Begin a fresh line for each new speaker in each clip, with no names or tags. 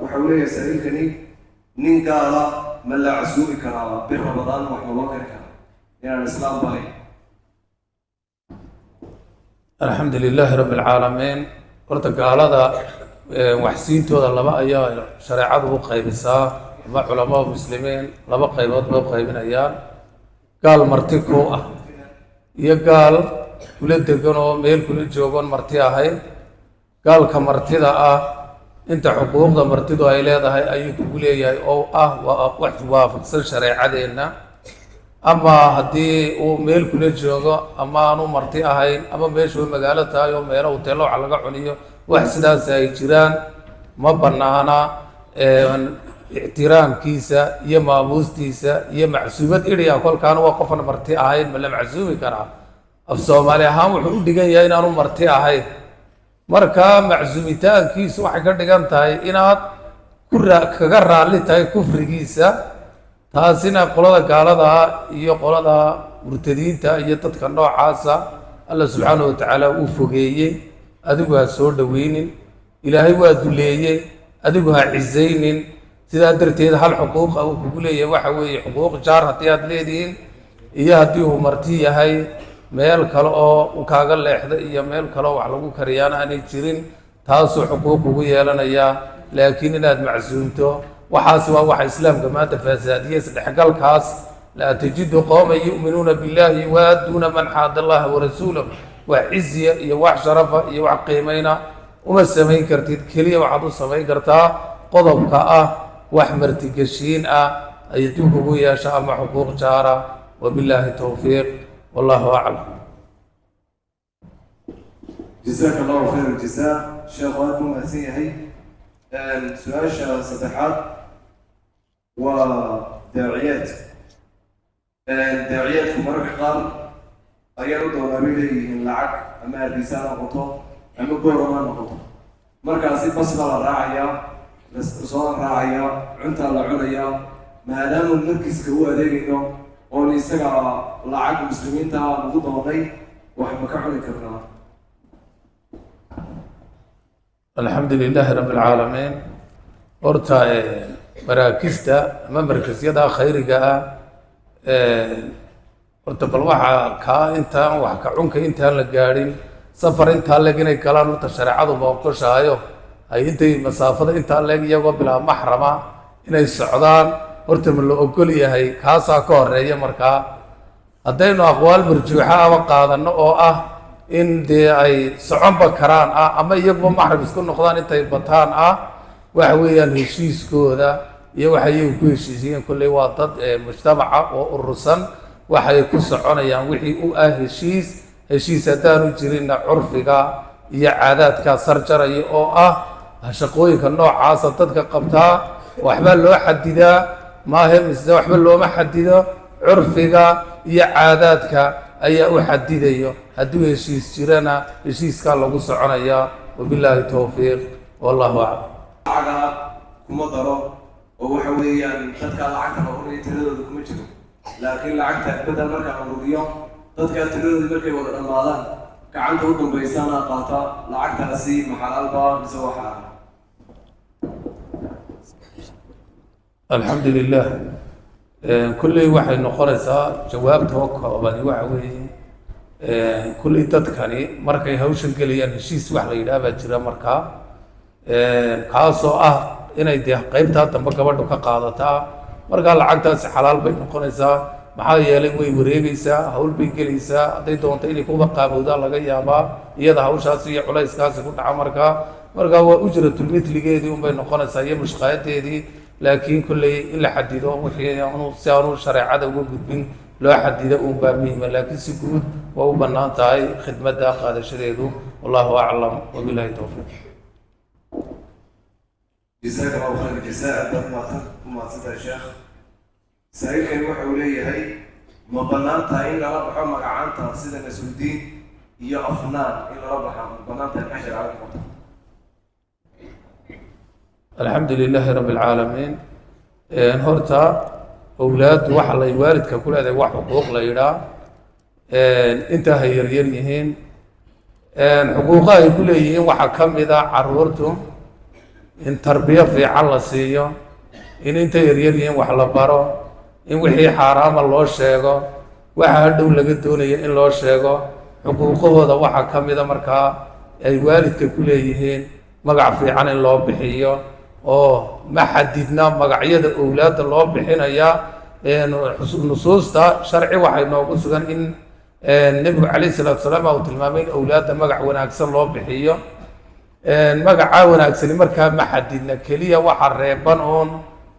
Waxa uu leeyahay sa'iilkani: nin gaala ma la casuumi karaa bir Ramadaan? Wax ma loo kari karaa inaan islaam bahay?
Alxamdu lilaahi rabbi alcaalamiin. Horta gaalada waxsiintooda laba ayaa shareecadu u qaybisaa, ama culamaa muslimiin laba qaybood bay u qaybinayaan: gaal marti ku ah iyo gaal kula degan oo meel kula joogoon marti ahayn. Gaalka martida ah inta xuquuqda martidu ay leedahay ayuu kugu leeyahay, oo ah waa wax waafaqsan shareecadeenna. Ama haddii uu meel kula joogo ama aanu marti ahayn, ama meeshuu magaalo tahay oo meelo hoteello wax laga cuniyo, wax sidaas ay jiraan, ma banaana. Ixtiraamkiisa iyo maamuustiisa iyo macsuumad idhiya kolkaana waa qofan marti ahayn, ma la macsuumi karaa? Af Soomaali ahaan wuxuu u dhigan yahay inaanu marti ahayn. Marka macsuumitaankiisu waxay ka dhigan tahay inaad ku kaga raalli tahay kufrigiisa. Taasina qolada gaalada iyo qolada murtadiinta iyo dadka noocaasa Alla subxaanahu watacaala uu fogeeyey, adigu ha soo dhoweynin. Ilaahay waa duleeyey, adigu ha cisaynin. Sidaa darteed hal xuquuqa uu kugu leeyahay waxa weeye xuquuq jaar haddii aad leedihiin iyo haddii uu marti yahay, meel kale oo uu kaaga leexda iyo meel kale oo wax lagu kariyaana aanay jirin, taasuu xuquuq kugu yeelanayaa. Laakiin inaad macsuumto, waxaas waa waxa islaamka maanta fasaadiye, isdhexgalkaas. Laa tajidu qowman yu'minuuna billahi yuwaaduuna man xaada Allaha warasuulah. Wax ciziya iyo wax sharafa iyo wax qiimayna uma samayn kartid. Keliya waxaad u samayn kartaa qodobka ah wax martigeshiin ah ay dib kugu yeesha ama xuquuq jaara. Wabillaahi towfiiq, wallahu aclam.
Jazaaka Allahu khayr aljazaa, sheekhu aad buu mahadsan yahay. Su-aasha saddexaad waa daaciyaad. Daaciyaadku mararka qaar ayaan u doonaa, bay leeyihiin, lacag, ama Hargeysa ha noqoto ama Boorama ha noqoto. Markaasi bas baa la raacayaa, lasoo raacayaa, cuntaa la cunayaa. Maadaama markiska u adeegayno oon isaga lacag muslimiinta ugu doonay, wax ma ka cuni karnaa?
Alxamdu lilaahi rabbi alcaalamiin. Horta maraakista ama markasyada khayriga ah, horta bal waxaa kaa intaan wax ka cunka intaan la gaadhin, safar intaa leeg inay galaan, horta shareecadu ma ogoshahayo? Ay intay masaafada intaa leeg iyagoo bilaa maxrama inay socdaan, horta ma la ogol yahay? Kaasaa ka horeeya. Markaa haddaynu aqwaal marjuuxa aba qaadano oo ah in dee ay soconba karaan ah, ama iyaguba maxram isku noqdaan intay bataan ah, waxa weeyaan heshiiskooda iyo waxa iyagu ku heshiisiyeen. Kolley waa dad mujtamaca oo urursan, waxay ku soconayaan wixii u ah heshiis. Heshiis haddaanu jirinna, curfiga iyo caadaadkaa sarjaraya oo ah shaqooyinka noocaasa dadka qabtaa waxbaa loo xadidaa maahe mise waxba looma xadido? Curfiga iyo caadaadka ayaa u xadidayo. Hadduu heshiis jirana, heshiiskaa lagu soconayaa. Wabillaahi towfiiq, wallahu aclam.
Lacaga kuma daro oo waxa weeyaan dadka lacagta la ururiyo tiradooda kuma jiro, laakiin lacagta bedel markaan ururiyo, dadka tiradoodii markay wada dhammaadaan, gacanta u dambaysaana qaata. Lacagtaasi ma xalaalba mise waa xaaraan?
Alxamdu lilah. Kolley waxay noqonaysaa jawaabta oo koobani waxa weeye, kolley dadkani markay hawshan gelayaan heshiis wax la yidhaah baa jira. Markaa kaasoo ah inay dee qeybtaa dambe gabadhu ka qaadataa, markaa lacagtaasi xalaal bay noqonaysaa. Maxaa yeelay way wareegaysaa, hawl bay gelaysaa, hadday doonto inay kuba qaabowdaa laga yaabaa iyada hawshaasi iyo culayskaasi ku dhaca. Markaa waa ujratulmitligeedii unbay noqonaysaa iyo mushqaayadeedii. Laakiin kolley in la xadido wixii aanu si aanu shareecada uga gudbin loo xadida uunbaa muhima, laakiin si guud waa u bannaan tahay khidmadda qaadashadeedu. Wallahu aclam, wabillahi towfiiq.
Jazaaka Allahu khayr jazaa, aad baad mahadsan u mahadsantahay, sheekh. Saa'ilkani waxa uu leeyahay: ma bannaan tahay in lala baxo magacaanta sida Nasrudiin iyo Afnaan? In lala baxa ma bannaan tahay? Maxay shareecada ku qabtaa?
Alxamdu lilaahi rabbi alcaalamiin. Horta owlaaddu waxa lay waalidka ku leedahay wax xuquuq la yidhaa intaa hay yaryar yihiin. Xuquuqa ay ku leeyihiin waxaa ka mid a caruurtu In tarbiyo fiican la siiyo, in intay yaryar yihiin wax la baro, in wixii xaaraama loo sheego, waxa hadhow laga doonaya in loo sheego. Xuquuqahooda waxaa ka mida markaa ay waalidka ku leeyihiin magac fiican in loo bixiyo, oo ma xadidna magacyada owlaadda loo bixinayaa. Nusuusta sharci waxay noogu sugan in Nebigu calayh salaatu salaam uu tilmaamay in owlaadda magac wanaagsan loo bixiyo. Magaca wanaagsani markaa ma xadidna, keliya waxa reeban uun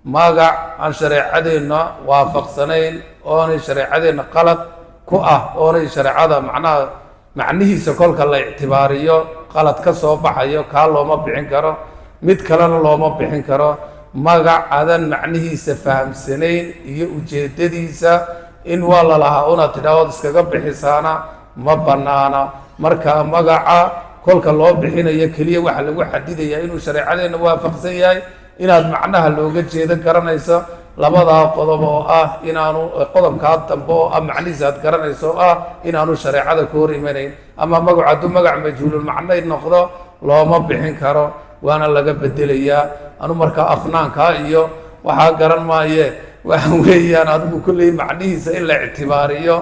magac aan shareecadeenna waafaqsanayn, oonay shareecadeenna qalad ku ah, oonay shareecada macnaha macnihiisa kolka la ictibaariyo qalad ka soo baxayo. Kaa looma bixin karo, mid kalena looma bixin karo. Magac adan macnihiisa fahamsanayn iyo ujeeddadiisa in waa lalahaa unaad tidhaahood iskaga bixisaana ma bannaana. Marka magaca kolka loo bixinayo keliya waxaa lagu xadidayaa inuu shareecadeenna waafaqsan yahay, inaad macnaha looga jeedo garanayso. Labadaa qodob oo ah inaanu qodobkaa dambe oo ah macnihiisa aad garanayso oo ah inaanu shareecada ka hor imanayn, ama magacu hadduu magac majhuulul macnay noqdo looma bixin karo, waana laga bedelayaa. Anu markaa afnaankaa iyo waxaa garan maaye, waxa weeyaan adigu kolley macnihiisa in la ictibaariyo.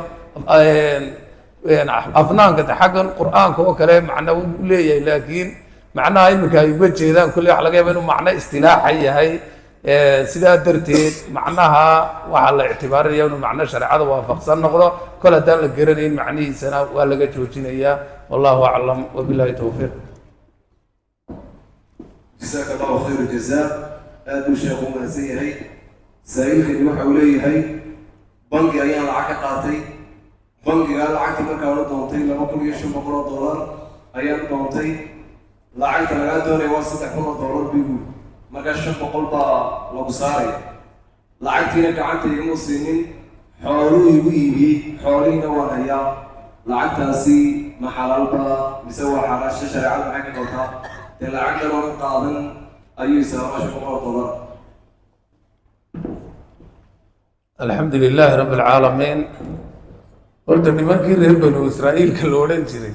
Afnaanka de xaggan Qur-aanka oo kale macno u leeyahay, laakiin macnaha iminka ay uga jeedaan kolley waxa laga yaaba inuu macno istilaaxa yahay. Sidaa darteed macnaha waxaa la ictibaarinaya inuu macno shareecada waafaqsan noqdo. Kol haddaan la garanayn macnihiisana waa laga joojinayaa. Wallahu aclam, wabillahi towfiiq.
Jasaaka Allahu khayr jazaa. Aad buu sheekhu u mahadsan yahay. Saa'ilkani waxa uu leeyahay: bangi ayaan lacag ka qaatay. Bangigaa lacagtii markaa ula doontay $2,500 ayaan u doontay. Lacagta lagaa doonaya waa $3,000 bigu, markaa 500 baa lagu saaraya. Lacagtiina gacanta igama siinin, xooluu igu iibiyey, xoolihiina waan hayaa. Lacagtaasi ma xalaalba mise waa xaaraasha? Shareecada maxay ka qabtaa? Dee lacag dhan qaadan ayuu isaama $500.
Alxamdu lilaahi rabbi alcaalamiin. Horta nimankii reer Banu Israa'iilka lo odhan jiray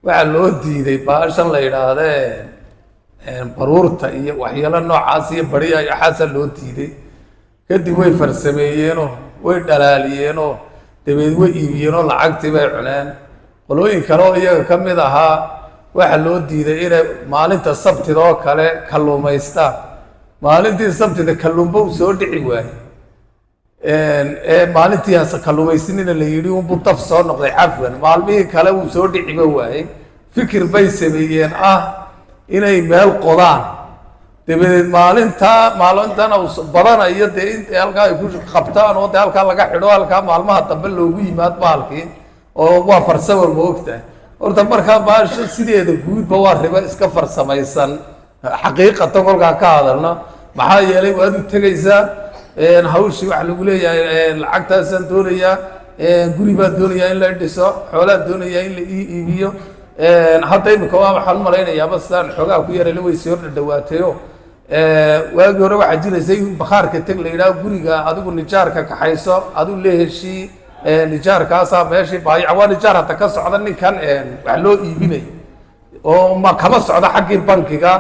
waxaa loo diiday baashan la yidhaahdee baruurta iyo waxyaalo noocaas iyo bariya iyo waxaasaa loo diiday. Kadib way farsameeyeenoo way dhalaaliyeenoo dabeed way iibiyeenoo lacagtii bay cuneen. Qolooyin kale oo iyaga ka mid ahaa waxaa loo diiday inay maalinta Sabtida oo kale kalluumaystaan. Maalintii Sabtida kalluunba uu soo dhici waayey, ee maalintii hase kalluumaysanina la yidhi unbuu daf soo noqday. Cafwan, maalmihii kale wuu soo dhiciba waayey. Fikir bay sameeyeen ah inay meel qodaan, dabadeed maalintaa maalintana uu badanayo dee inta halkaa ay ku qabtaan oo dee halkaa laga xidho, halkaa maalmaha dambe loogu yimaad baalkii, oo waa farsamo, ma ogtahay? Horta markaa baasho sideeda guudba waa ribo iska farsamaysan xaqiiqatan kolkaan ka hadalno. Maxaa yeelay, waad u tegaysaa hawshii, waxaa lagu leeyahay lacagtaasaan doonayaa, guri baan doonayaa in la dhiso, xoolaan doonayaa in la ii iibiyo. Hadda imika waa waxaan u malaynayaaba sidaan xoogaa ku yarale way soo dhadhawaatayo. Waagii hore waxaa jiraysay in bakhaarka teg la yidhaho, guriga adigu nijaarka kaxayso, adigu la heshii nijaarkaasaa meeshii baayaca. Waa nijaar hata ka socda ninkan wax loo iibinayo oo ma kama socdo xaggii bankiga.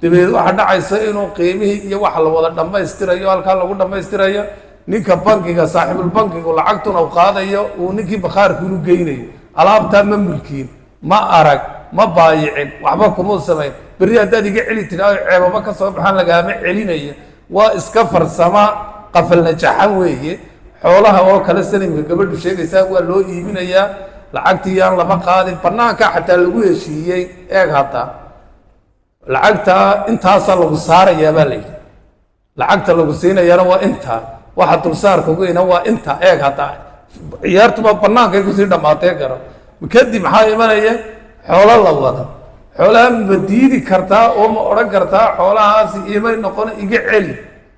Dabeed waxaa dhacaysa inuu qiimihii iyo waxa la wada dhammaystirayo halkaa lagu dhammaystirayo, ninka bankiga saaxiibulbankigu lacagtuna u qaadayo, uu ninkii bakhaarkuunu geynayo. Alaabtaa ma mulkiin, ma arag, ma baayicin, waxba kuma samayn. Berri haddaad iga celi tidhaaho ceebaba ka soo baxaan, lagaama celinayo. Waa iska farsama qafalnajaxan weeye. Xoolaha oo kale sanimka gabadhu sheegaysaa waa loo iibinayaa, lacagtii yaan lama qaadin, banaanka xataa lagu heshiiyey. Eeg hadda, lacagta intaasaa lagu saarayaa baa la yidhi, lacagta lagu siinayana waa intaa, waxa dulsaarka ugeyna waa inta. Eeg hadda, ciyaartuba bannaankay kusii dhammaatee garo. Kadib maxaa imanaya? Xoolo la wado. Xoolaha ma diidi kartaa oo ma odhan kartaa xoolahaasi imay noqon, iga celi?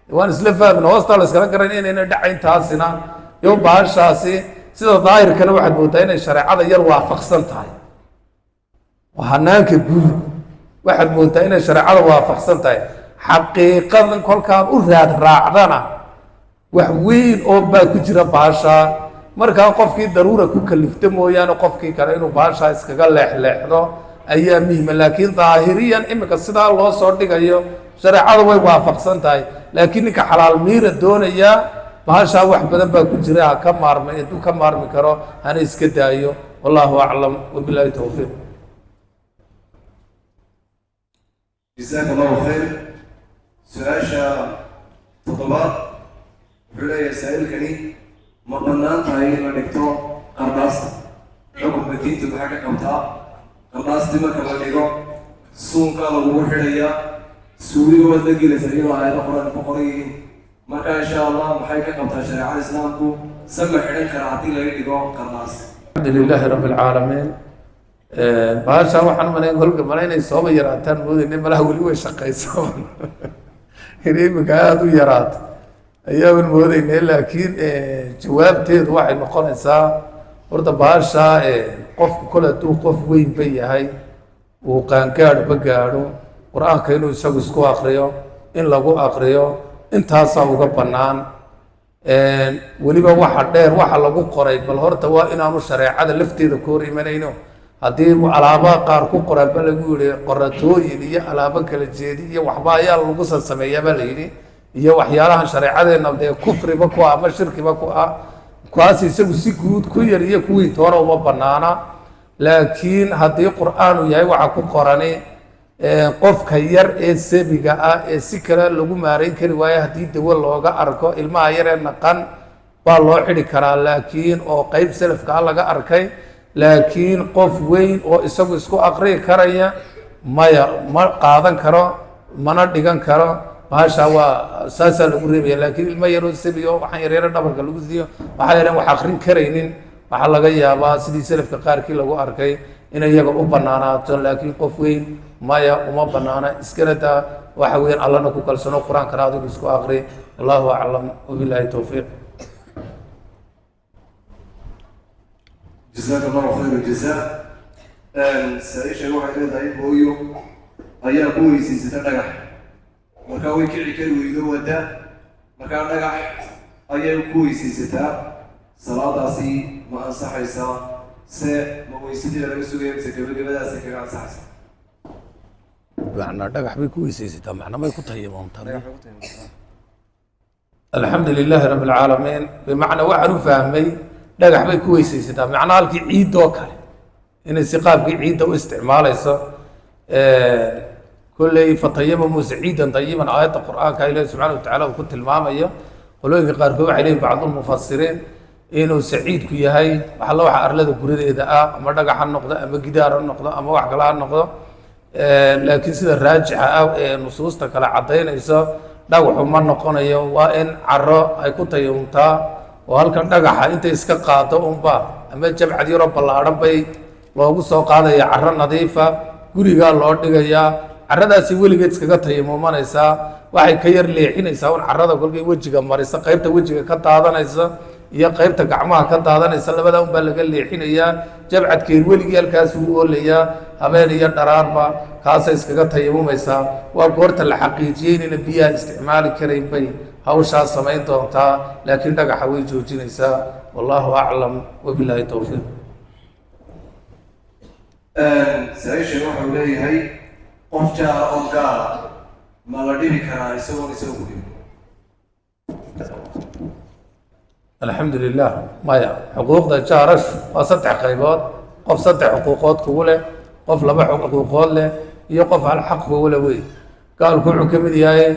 Waan isla fahmin, hoostaa la iskala garan inayna dhacayn taasina. Yo baashaasi sida daahirkana waxaad moodaa inay shareecada yar waafaqsan tahay. Hanaanka guud waxaad moodaa inay shareecada waafaqsan tahay. Xaqiiqadan kolkaan u raad raacdana wax weyn oo baa ku jira baashaa. Markaa qofkii daruura ku kalifta mooyaane, qofkii kale inuu baashaa iskaga leexleexdo ayaa muhima. Laakiin daahiriyan iminka sidaa loo soo dhigayo Shareecadu way waafaqsan tahay, laakiin ninka xalaal miira doonayaa bahashaa wax badan baa ku jira, ha ka maarmay hadduu ka maarmi karo, hana iska daayo. Wallahu aclam, wabilahi towfiiq.
Jasaaka allahu khayr. Su-aasha toddobaad wuxuu leeyahay saa-iilkani: ma bannaan tahay in la dhigto qardhaasta? Xukunka diintu maxaa ka qabtaa? Qardhaastii marka la dhigo, suunkaa lagugu xidhayaa, suuliga waad la gelaysaa iyadoo aayado Qur-aan ku qoran yihiin. Marka insha Allah maxay ka qabtaa shareecada Islaamku? Se ma xidhan karaa haddii laga dhigo qardhaas?
Alxamdu lilaahi rabbi alcaalamiin. Bahasha waxaan umalayn kolka mala inay sooba yaraataan moodayna, malaha weli way shaqaysaa. Inay iminka aada u yaraato ayaaban moodayna, laakiin jawaabteedu waxay noqonaysaa: horta bahasha qofku kole hadduu qof weynba yahay, uu qaangaadhba gaadho, Qur-aanka inuu isagu isku akriyo, in lagu akriyo, intaasaa uga bannaan. Weliba waxa dheer, waxa lagu qoray bal horta waa inaanu shareecada lafteeda ku hor imanayno. Haddii alaabaha qaar ku qoraan ba lagu yihi qoratooyin iyo alaabo kala jeedi iyo waxba ayaa lagu sasameeyaa ba la yidhi, iyo waxyaalahan shareecadeenna dee kufriba ku ah ama shirkiba ku ah, kuwaas isagu si guud ku yar iyo kuwii toona uma banaana. Laakiin haddii Qur-aan uu yahay waxa ku qorani, qofka yar ee sabiga ah ee si kale lagu maarayn kari waayo, haddii dawo looga arko, ilmaha yar ee naqan baa loo xidhi karaa, laakiin oo qeyb selafka ah laga arkay. Laakiin qof weyn oo isagu isku aqriyi karaya, maya, ma qaadan karo mana dhigan karo. Bahasha waa saasaa lagu reebaya. Laakiin ilmo yaroo sabiyo, waxaan yaryaro dhabarka lagu siiyo, waxaa yareen wax akrin karaynin, waxaa laga yaabaa sidii selafka qaarkii lagu arkay inay iyaga u banaanaato. Laakiin qof weyn maya, uma banaana. Iskana daa, waxa weeyaan Allana ku kalsano, Qur-aankana adigu isku aqri. Wallahu aclam, wabilahi towfiiq.
Jazaaka allahu khayr jazaa. Saa-isha waxay leedahay: hooyo ayaa ku weysiisata dhagax, markaa way kici kari weydo wadda, markaa dhagax ayay ku weysiisataa. Salaadaasi ma ansaxaysaa? Se ma weysadii laga sugaya mise gebagabadaasay kaga ansaxaysaa?
Macnaa dhagax bay ku weysaysataa, macna may ku tayamuumtaa? Alxamdu lilaahi rabbi alcaalamiin. Bimacnaa waxaan u fahmay dhagax bay ku weysaysataa, macnaa halkii ciidoo kale inay si qaabkii ciidda u isticmaalayso. Kolley "fatayamamu saciidan tayiban", aayadda Qur-aanka Ilahi subxana wa tacala uu ku tilmaamayo, qolooyinka qaarkood waxay leeyihin, bacdulmufasiriin, inuu saciidku yahay waxalla waxa arlada guradeeda ah, ama dhagax ha noqdo ama gidaar ha noqdo ama wax kale ha noqdo. Laakiin sida raajixa ah ee nusuusta kale caddaynayso, dhagaxu ma noqonayo. Waa in caro ay ku tayumtaa, oo halkan dhagaxa intay iska qaado unba ama jabcad yaroo ballaadhan bay loogu soo qaadaya caro nadiifa, gurigaa loo dhigayaa. Caradaasi weligeed iskaga tayamuumanaysaa. Waxay ka yar leexinaysaa un carada kolkay wejiga marisa, qaybta wejiga ka daadanaysa iyo qaybta gacmaha ka daadanaysa, labadaa un baa laga leexinayaa. Jabcadkeed weligii halkaas wuu oolayaa habeen iyo dharaarba, kaasay iskaga tayamumaysaa. Waa goorta la xaqiijiyey inayna biyaha isticmaali karayn bay hawshaa samayn doontaa, laakiin dhagaxa way joojinaysaa. Wallahu aclam, wabilaahi towfiiq.
Saa-isha wuxuu leeyahay: qof jaara oo gaala ma la dhibi karaa isagoon isaga ku dhibin?
Alxamdu lilah. Maya, xuquuqda jaarashu waa saddex qaybood: qof saddex xuquuqood kugu leh, qof laba xuquuqood leh, iyo qof hal xaq kugu leh. Wey gaalku wuxuu ka mid yahay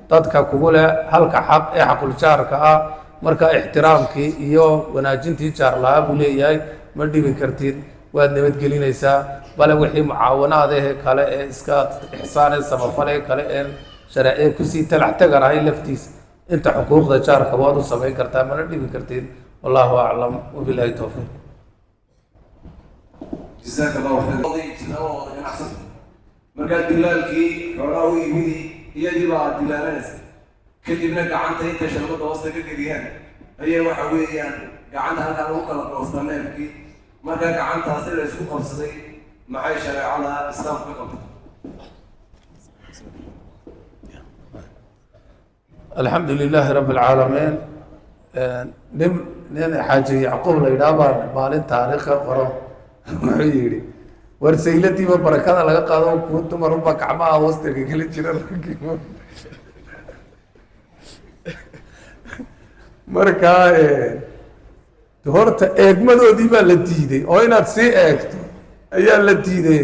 dadka kugu leh halka xaq ee xaquljaarka ah. Marka ixtiraamkii iyo wanaajintii jaar lahaa buu leeyahay, ma dhibi kartid, waad nabadgelinaysaa. Bale wixii mucaawanaadahee kale ee iska ixsaan ee samafale kale een shareecee kusii talax teganahay laftiisa, inta xuquuqda jaarka waad u samayn kartaa, mana dhibi kartid. Wallahu aclam, wabilahi towfiiq.
Jazaaka allahu khayr. Wada ganacsata, markaa dilaalkii xoolaha u yimidi, iyadii baa dilaalanaysa, kadibna gacanta intay shalmada hoosta ka geliyaan ayay waxa weeyaan gacanta halkaa lagu kala goostaa neefkii. Markaa gacantaasi la isku qabsaday, maxay shareecada Islaamku ka qabtay?
Alxamdu lilaahi rabbi alcaalamiin. Nin Xaaji Yacquub la yidhaah baa maalin taariikh ka qoro, wuxuu yidhi War sayladiiba barakada laga qaado, kuwa dumar unbaa gacmaha hoosteega kala jira. Markaa horta eegmadoodii baa la diiday, oo inaad sii eegto ayaa la diiday.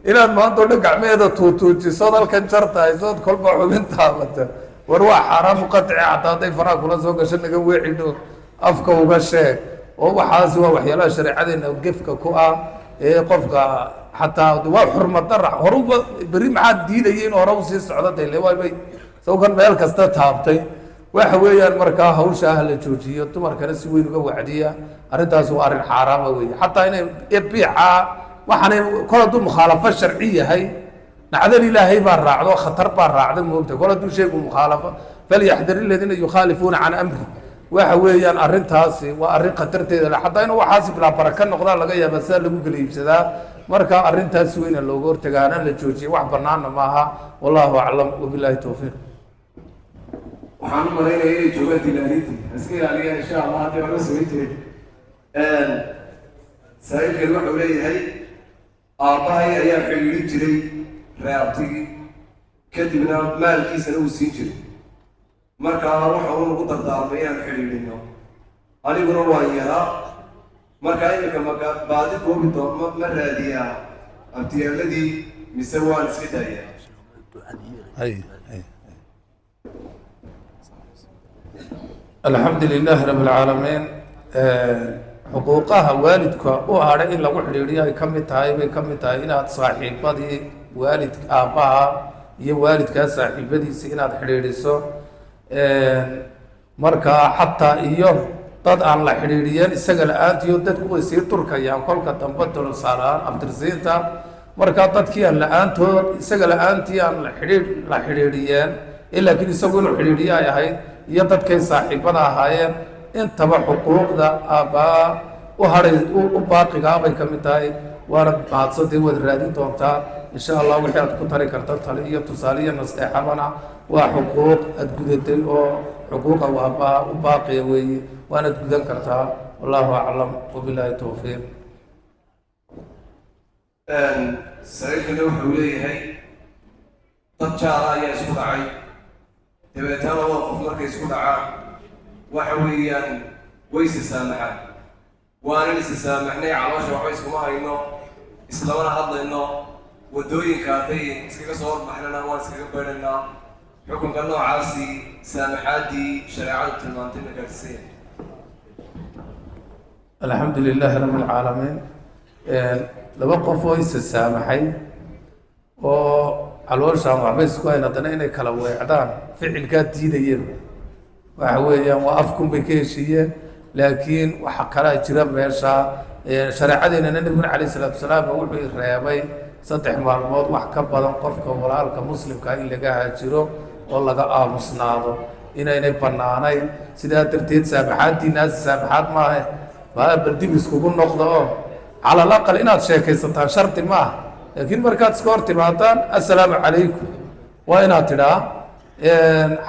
Inaad maanta o dhan gacmeheeda tuutuujisood halkan jartahay sood kolba xubin taabata, war waa xaaraan muqatice. Xataa hadday faraha kula soo gasho, naga weecidho, afka uga sheeg. Oo waxaasi waa waxyaalaha shareecadeena gefka ku ah ee qofka xataa waa xurmad dara. Horuba berri maxaad diidaya in hore usii socdo? De waabay sawkan meel kasta taabtay. Waxa weeyaan, markaa hawsha ah la joojiyo, dumarkana si weyn uga wacdiya. Arrintaas waa arrin xaaraama weeye, xataa inay biica waxaanay kol hadduu mukhaalafo sharci yahay, nacdal Ilaahay baa raacdo, khatar baa raacda. Moogta, kol hadduu sheegu mukhaalafo, falyaxdar aladiina yukhaalifuuna can amri. Waxa weeyaan, arrintaasi waa arrin khatarteeda le, xataa inuu waxaasi bilaa baraka noqdaa laga yaaba sidaa lagu kala iibsadaa. Marka arrintaas si weyna looga hortagaana, la joojiye, wax banaana maaha. Wallahu aclam, wabillahi towfiiq.
Waxaan u malaynaya inay joogaan dilaaliintii, iska ilaaliyaan insha Allah haddii hore samayn jiray. Saaxiibkeed wuxuu leeyahay, aabbahay ayaa xidhiidhin jiray reerabtigii, kadibna maalkiisana uu siin jiray. Markaa waxa uu nagu dardaarmay inaan xidhiidhino, aniguna waan yaraa. Markaa iminka maka baadi goobi doo ma raadiyaa abtiyaaladii mise waan iska daayaa?
Hay hay. Alxamdu lilaahi rab alcaalamiin. Xuquuqaha waalidka u hadhay in lagu xidhiidhiyo ay ka mid tahay, bay ka mid tahay inaad saaxiibadii waalid aabbaha iyo waalidkaa saaxiibadiisa inaad xidhiidhiso. Markaa xataa iyo dad aan la xidhiidhiyeen isaga la-aantiyo, dadku way sii turkayaan kolka dambe, tusaalehaan abtirsiinta. Markaa dadkii aan la-aantood, isaga la-aantii aan la xidhiidh la xidhiidhiyeen, laakiin isagu inuu xidhiidhiyo ay ahayd, iyo dadkay saaxiibada ahaayeen, intaba xuquuqda aabbaa u hadhay u baaqigaa bay ka mid tahay. Waana mahadsantay, waad raadin doontaa insha Allah wixii aad ku tari karta tali iyo tusaale iyo nasteexabana. Waa xuquuq aad gudatay oo xuquuqa aabbaha u baaqiya weeye, waanaad gudan kartaa. Wallahu aclam, wabilaahi towfiiq.
Saaxiibkana wuxuu leeyahay, dad jaara ayaa isku dhacay. Dabeetana labada qof markay isku dhacaan, waxa weeyaan way isa saamaxaan. Waanan isa saamaxnay, caloosha waxba iskuma hayno, islamana hadlayno. Waddooyinka hadday iskaga soo horbaxnana, waan iskaga beedhanaa. Xukunka noocaasi saamaxaaddii shareecadu tilmaantay ma gaadhsiisanya?
Alxamdu lilaahi rabi alcaalamiin. Laba qof oo isa saamaxay oo calooshaan waxba isku hayn, haddana inay kala weecdaan ficilkaa diidayeen, waxa weeyaan waa afkun bay ka heshiiyeen, laakiin waxa kalaa jira meesha. Shareecadeennana Nebiguna calayh isalaatu wasalaam wuxuu reebay 3 maalmood wax ka badan qofka walaalka muslimkaa in laga haajiro oo laga aamusnaado inaynay bannaanayn. Sidaa darteed saamaxaaddiinaasi saamaxaad maahe, maa bal dib iskugu noqda oo cala alaqal inaad sheekaysataan shardi maaha, laakiin markaad iska hor timaadaan, "Assalaamu calaykum" waa inaad tidhaa.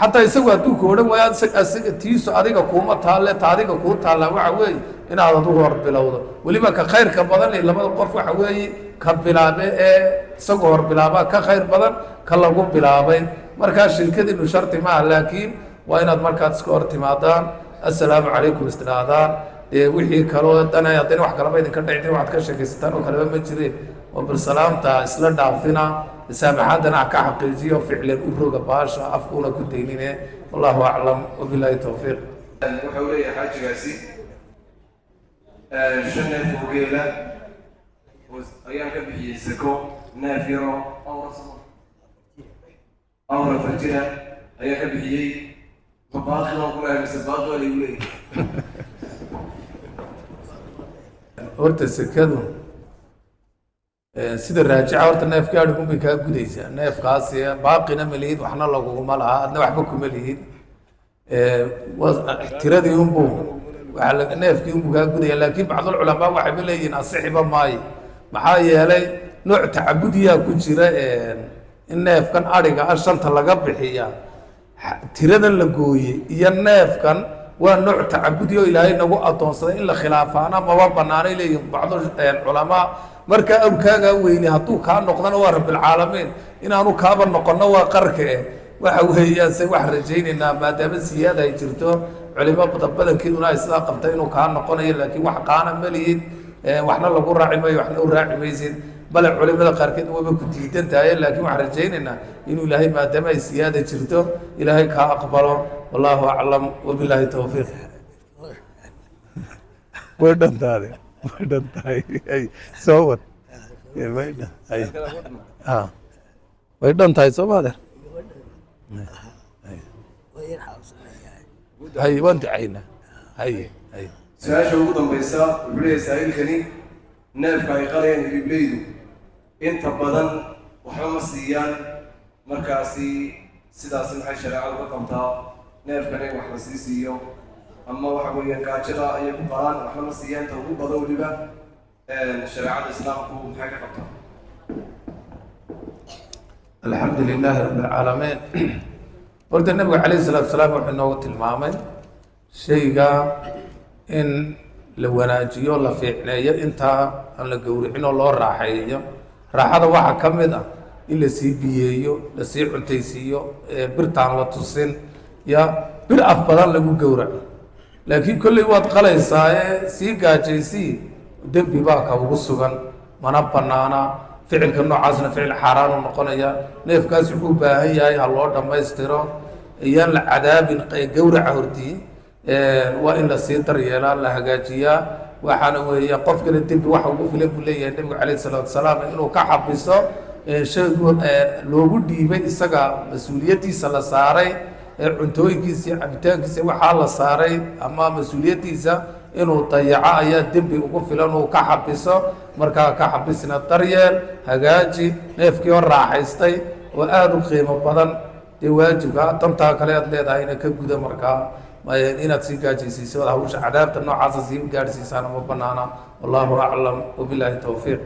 Xataa isagu hadduu ku odhan waayo, isaga tiisu adiga kuuma taalle, ta adiga kuu taallaa waxa weeye inaad adigu hor bilowdo. Weliba ka khayrka badan ee labada qof waxa weeye ka bilaabe ee isagu hor bilaabaa ka khayr badan ka lagu bilaabay. Markaa shirkadiinu shardi maaha, laakiin waa inaad markaad iska hor timaadaan "Assalaamu calaykum" istidhaahdaan. Dee wixii kaloo dana haddana wax kalaba idinka dhicin, waxaad ka sheekaysataan oo kaleba ma jireen, oo bal salaamta isla dhaafina, saamaxaadana ha ka xaqiijiyo, ficlan u roga baasha, afkuuna ku daynine. Wallahu aclam, wabilaahi towfiiq.
Wuxuu leeyahay xaajigaasi, shan neef oo geela ayaan ka bixiyey sako, neef yaroo awra farjira ayaan ka bixiyey. Ma baaqi baan ku lehay mise baaqi baa laygu leeyahay?
Horta sekadu sida raajica, horta neef gaadhigun bay kaa gudaysaa. Neefkaasi baaqina ma lihid, waxna laguguma laha, adna waxba kuma lihid. Tiradii unbuu waa neefkii unbuu kaa gudaya. Laakiin bacdulculamaa waxayba leeyihiin asixiba maayo, maxaa yeelay nooc tacabudiyaa ku jira in neefkan adhiga ah shanta laga bixiya. Tiradan la gooyey iyo neefkan Waa nooc tacabudi oo Ilaahay nagu addoonsaday, in la khilaafaana maba banaanay leeyihin bacdu culamaa. Marka awrkaagaa weyne hadduu kaa noqdana waa rabbilcaalamiin, inaanu kaaba noqonno waa qarka eh. Waxa weeyaan se waxaan rajaynaynaa, maadaama siyaada ay jirto, culimo badankeeduna ay sidaa qabta, inuu kaa noqonayo. Laakiin wax qaana ma lihid, waxna lagu raaci maayo, waxna u raaci maysid, bale culimada qaarkeed waba ku diidan tahay. Laakiin waxaan rajaynaynaa inuu Ilaahay, maadaama ay siyaada jirto, Ilaahay kaa aqbalo. Wallahu aclam, wabilaahi towfiiq.
Way dhantaade, way dhan tahay. Soo wad. Way dhan
Way dhan tahay, soo ma adeer?
Waa yar xaabsanayaa.
Hay, waan ducaynaa. Hay, hay.
Su-aasha ugu dambaysa wuxuu leeyahay saa'ilkani: neefka ay qalayaan hiliblaydu inta badan waxba ma siiyaan, markaasi sidaasi maxay shareecadu ka qabtaa, neefkan in wax la sii siiyo, ama waxa weeyaan gaajada ayay ku qalaan, waxna ma siiyaan inta ugu badan weliba, shareecada Islaamku maxay ka qabtaa?
Alxamdu lilaahi rabi alcaalamiin. Horta Nabigu calayhi salaatu salaam wuxuu inoogu tilmaamay shayga in la wanaajiyo, la fiicneeyo intaa aan la gowricin oo loo raaxeeyo. Raaxada waxaa ka mid ah in lasii biyeeyo, lasii cuntaysiiyo, birtaan la tusin ya bir af badan lagu gowraco. Laakiin kolley waad qalaysaa ee sii gaajaysii, dembi baa ka ugu sugan, mana banaana. Ficilka noocaasna ficil xaaraanu noqonaya. Neefkaas wuxuu u baahan yahay ha loo dhammaystiro, iyaan la cadaabin gowraca hortii. Waa in lasii daryeelaa, la hagaajiyaa. Waxaana weeye qofkana dembi waxa ugu filan buu leeyahay Nebigu calayhi salaatu wasalaam inuu ka xabiso shaygu loogu dhiibay, isaga mas-uuliyaddiisa la saaray, cuntooyinkiisa iyo cabitaankiisa waxaa la saaray ama mas-uuliyaddiisa inuu dayaco ayaa dembi ugu filan uu ka xabiso. Markaa ka xabisna, daryeel, hagaaji neefkii oo raaxaystay oo aada u qiimo badan. Dee waajibka dantaa kale aad leedahayna ka guda. Markaa inaad sii gaajaysiiso, hawsha cadaabta noocaasa sii gaadhsiisaana ma banaana. Wallahu aclam, wabilaahi towfiiq.